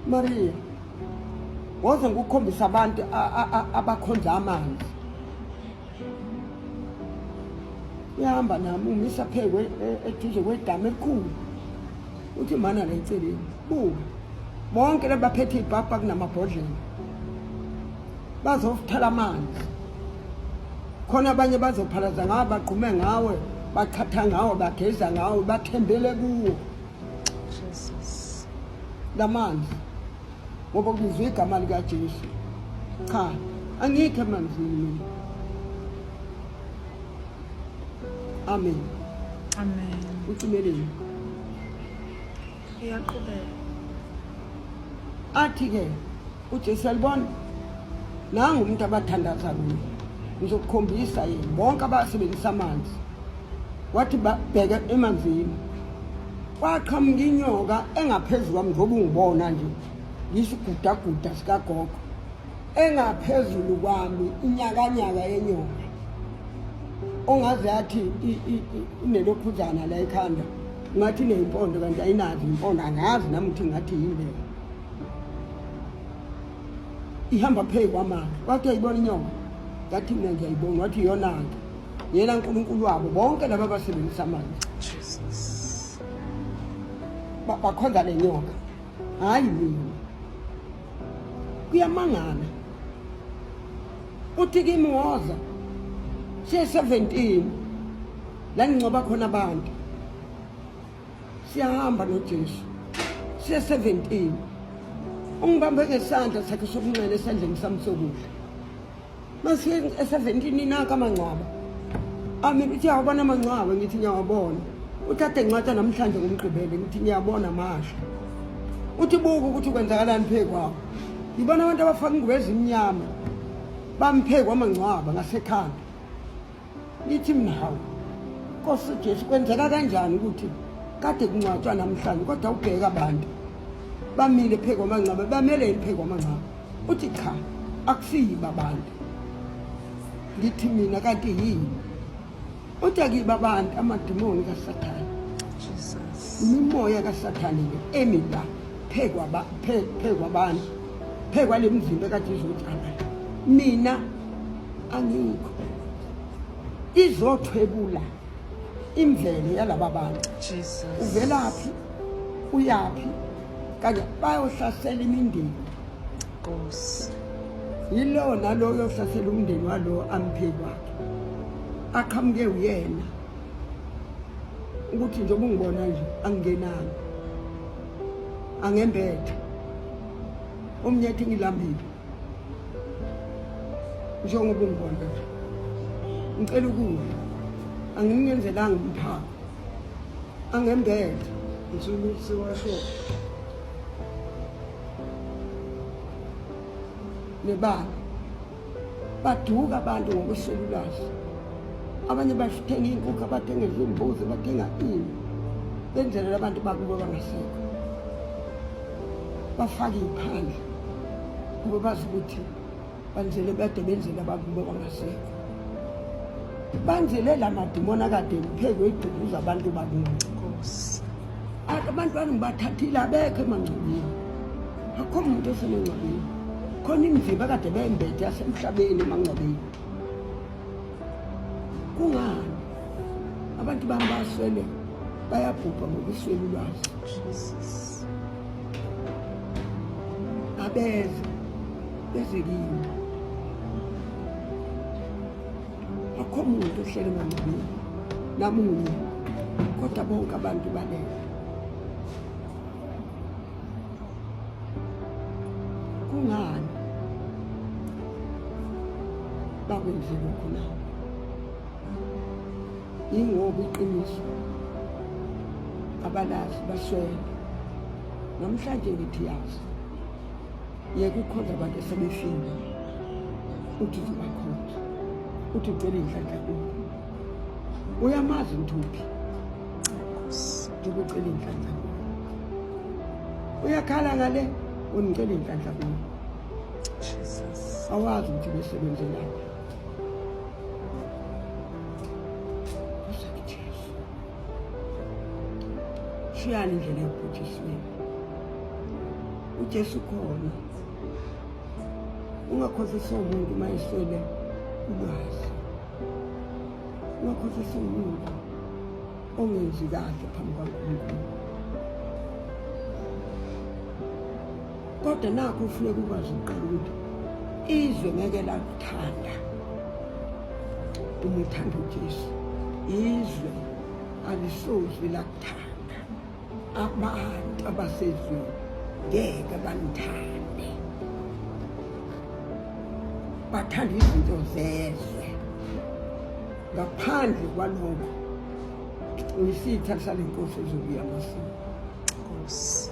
Maria, woze ngikukhombisa abantu abakhonza amanzi. Uyahamba nami umisa phekwe eduze kwedamu elikhulu. Uthi mana la eceleni. Buka. Bonke labaphethe ibhabha kunamabhodlela. Bazofuthala amanzi. Khona abanye bazophalaza ngawe bagqume ngawe, bachatha ngawe, bageza ngawe, bathembele kuwo. Jesus. Lamanzi. Ngoba kubizwa igama likaJesu. Cha, angikho emanzini mina. Amen. Amen. Ucimeleni. Iyaqhubeka. Athi ke uJesu alibona nangu umuntu abathandaza kuye. Ngizokukhombisa yena bonke abasebenzisa amanzi. Wathi babheke emanzini. Kwaqhamuka inyoka engaphezulu kwami njengoba ungibona nje. Ngisigudaguda sikagogo. Engaphezulu kwami inyakanyaka yenyoka. Ongaze athi inelokhuzana la ekhanda. Ngathi ineyimpondo kanti ayinazo impondo angazi nami ukuthi ngathi yini leyo. Ihamba phezu kwamanzi. Wathi ayibona inyoka. Ngathi mina ngiyayibona wathi iyona-ke. Yena uNkulunkulu wabo bonke laba abasebenzisa amanzi. Jesus. Bakhonza le nyoka. Hayi mina. Kuyamangala. Uthi kimi woza. Siye 17. La ngingcwaba khona abantu. Siyahamba noJesu. Siye 17. Ungibambe ngesandla sakhe sokunxele esandleni sami sokudla. Masiye e-17 nanka amangcwaba. Ami uthi uyawabona amangcwaba ngithi ngiyawabona. Uthi ade ngcwatsha namhlanje ngomgqibelo ngithi ngiyabona masha. Uthi buka ukuthi kwenzakalani phezu kwawo. Ngibona abantu abafaka ingubo ezimnyama bamphe kwamangcwaba ngasekhanda. Ngithi mina hawu Nkosi Jesu kwenzeka kanjani ukuthi kade kungcwatshwa namhlanje kodwa ubheka abantu bamile phezu kwamangcwaba bamele yini phezu kwamangcwaba uthi cha akusiyibo abantu ngithi mina kanti yini uthi akiba abantu amadimoni kasathane imimoya kasathane le emi la phezu kwabantu phezu kwale mzimba ekade izotshala mina angikho izothwebula imvelo yalaba bantu Jesus uvelaphi uyaphi kanye bayohlasela imindeni Nkosi yilowo nalowo uyohlasela umndeni walowo amphe kwakhe aqhamuke uyena ukuthi njengoba ungibona nje angingenanga angembethe omunye ethi ngilambile njengoba ungibona nje ngicela ukudla angingenzelanga umphako angembethe Mthulusi washo nebala baduka abantu ngokweswela ulwazi abanye bathenga iy'nkukhu abathenga izimbuzi bathenga ini benzelela abantu bakubo bangasekho bafake iy'phandle ngoba bazi ukuthi banzele bade benzele abakubo bangasekho banzele la madimoni akade phezu kwey'dukuza abantu bakubo Abantwana ngibathathile abekho emangcwabeni. Akukho muntu osemangcwabeni. Khona imizimba kade bembethe yasemhlabeni emangcwabeni. Kungani? Abantu bami baswele bayabhubha ngokuswela ulwazi. Jesus. Abeze beze kimi. Akukho muntu ohlele emangcwabeni namunye kodwa bonke abantu balele. Kungani bakwenze lokhu na? Yingoba iqiniso abalazi baswele. Namhlanje ngithi yazi yeka ukhonza abantu esebefile uthi uzobakhonza uthi ucela iy'nhlanhla kubo uyamazi ukuthi uphi njengoba ucela iy'nhlanhla kubo uyakhala ngale unicela iy'nhlanhla kubo awazi ukuthi besebenzelaphi Shiyani indlela yokubhujisiwe. uJesu khona. Ungakhohlisa umuntu uma eswele ulwazi. Ungakhohlisa umuntu ongenzi kahle phambi kwaNkulunkulu. Kodwa nakho ufuneka ukwazi ukuqala ukuthi izwe ngeke lakuthanda uma uthanda uJesu. Izwe alisoze lakuthanda. Abantu abasezweni ngeke banithande. Bathanda izinto zezwe. Ngaphandle kwalokho uyisitha sale nkosi ezobuya masinya. Nkosi.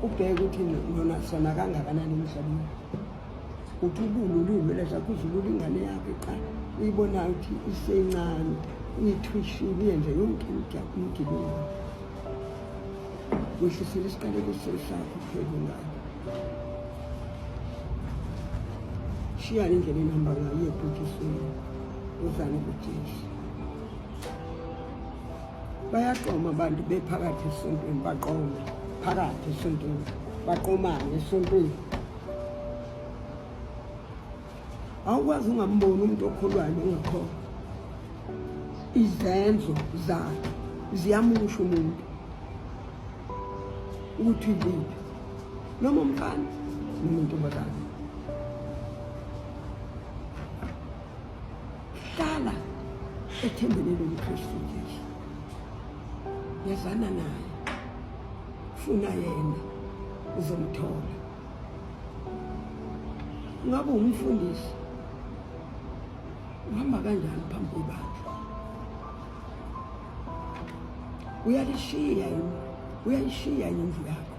Ubheke ukuthi nona sona kangakanani emhlabeni. Uthi ubulula iy'nwele zakho uzulula ingane yakho iqala uyibonayo ukuthi isencane uyithwishile uyenze yonke umgibe wehlisela isiqalekiso sakho phezu ngayo. Shiyani indlela enihamba ngayo iyebhujisweni, wozani kuJesu. Bayaqoma abantu bephakathi esontweni, baqome phakathi esontweni, baqomane esontweni. Awukwazi ungamboni umuntu okholwayo nongakholwa. Izenzo zakhe ziyamusho umuntu ukuthi yiphi, noma umfana noma intombazane. Hlala ethembeni lomKristu Jesu, yazana naye, funa yena, uzomthola. Ngabe umfundisi uhamba kanjani phambi kwebandla? Uyalishiya yini? Uyayishiya indlu yakho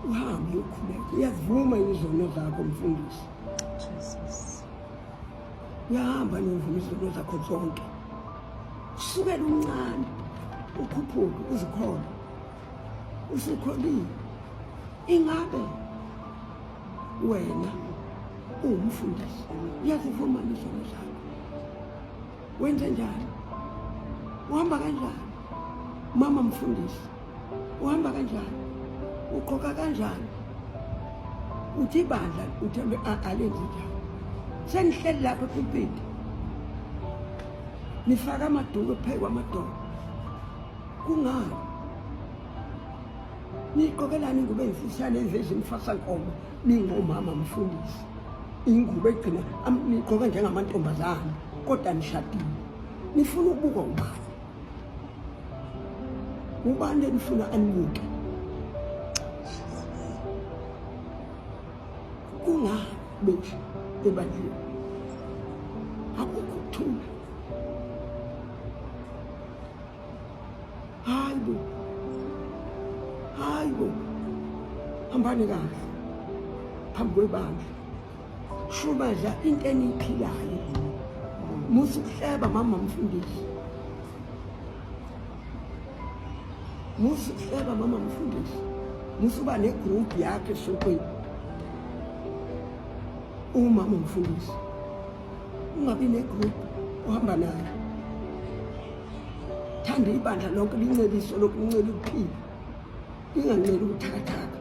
uhambe uyokhuleka? Uyazivuma izono zakho mfundisi? Jesus. Uyahamba niyovuma izono zakho zonke, kusukela umncane ukhuphuke uzikhole usukholile. Ingabe wena uwumfundisi uyazivuma izono zakho? Wenze njani? Uhamba kanjani mama mfundisi? Uhamba kanjani? Uqoka kanjani? Uthi ibandla uthi alenzi njani? Senihleli lapha epulpiti nifaka amaduku phezu kwamadolo, kungani niqokelani ingubo eyimfishane eziveza imfasankomo ningomama mfundisi? Ingubo egcina niqoke njengamantombazane kodwa nishadile. Nifuna ukubukwa ubani? Ubani enifuna anibuke? Kungani bethu ebandleni akukho ukuthula? Hayi bo, hayi bo, hambani kahle phambi kwebandla, shumaza into eniyiphilayo. Musa ukuhleba mama mfundisi, musa ukuhleba mama mfundisi, musa uba negroup yakho esontweni. Umama mfundisi, ungabi negroup uhamba nayo. Thanda ibandla lonke, linceliso lokhu, lincela ukuphila, linganceli ubuthakathaka.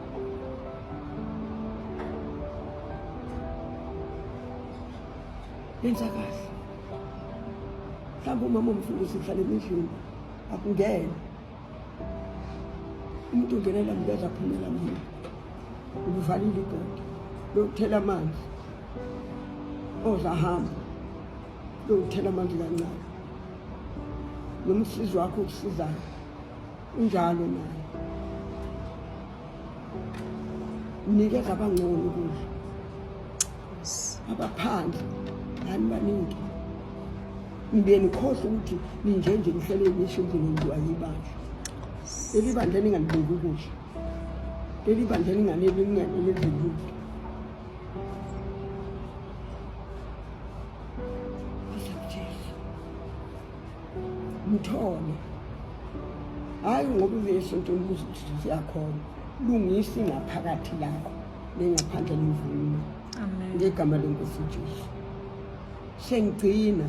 Yenza kahle. Mhlawumbe umama umfundisi uhlala emidlini, akungene umuntu, ungenela mkeza aphumela mina, ubuvalile ibhodi lokuthela amanzi, ozahamba lokuthela amanzi kancane, nomsizi wakho okusizayo unjalo naye. Nikeza abangcono ukudla, abaphandle nani baningi, nibuye nikhohlwe ukuthi ninjenje, nihlele nisho endlini enziwa yibandla. Leli bandla ningalibuki ukudla, leli bandla ninganeli ninganelezi lutho. Mthole, hhayi ngoba uze esontweni ubuze ukuthi siyakhona. Lungisa ingaphakathi lakho nengaphandle livume. Amen. Ngegama lenkosi uJesu. Sengigcina.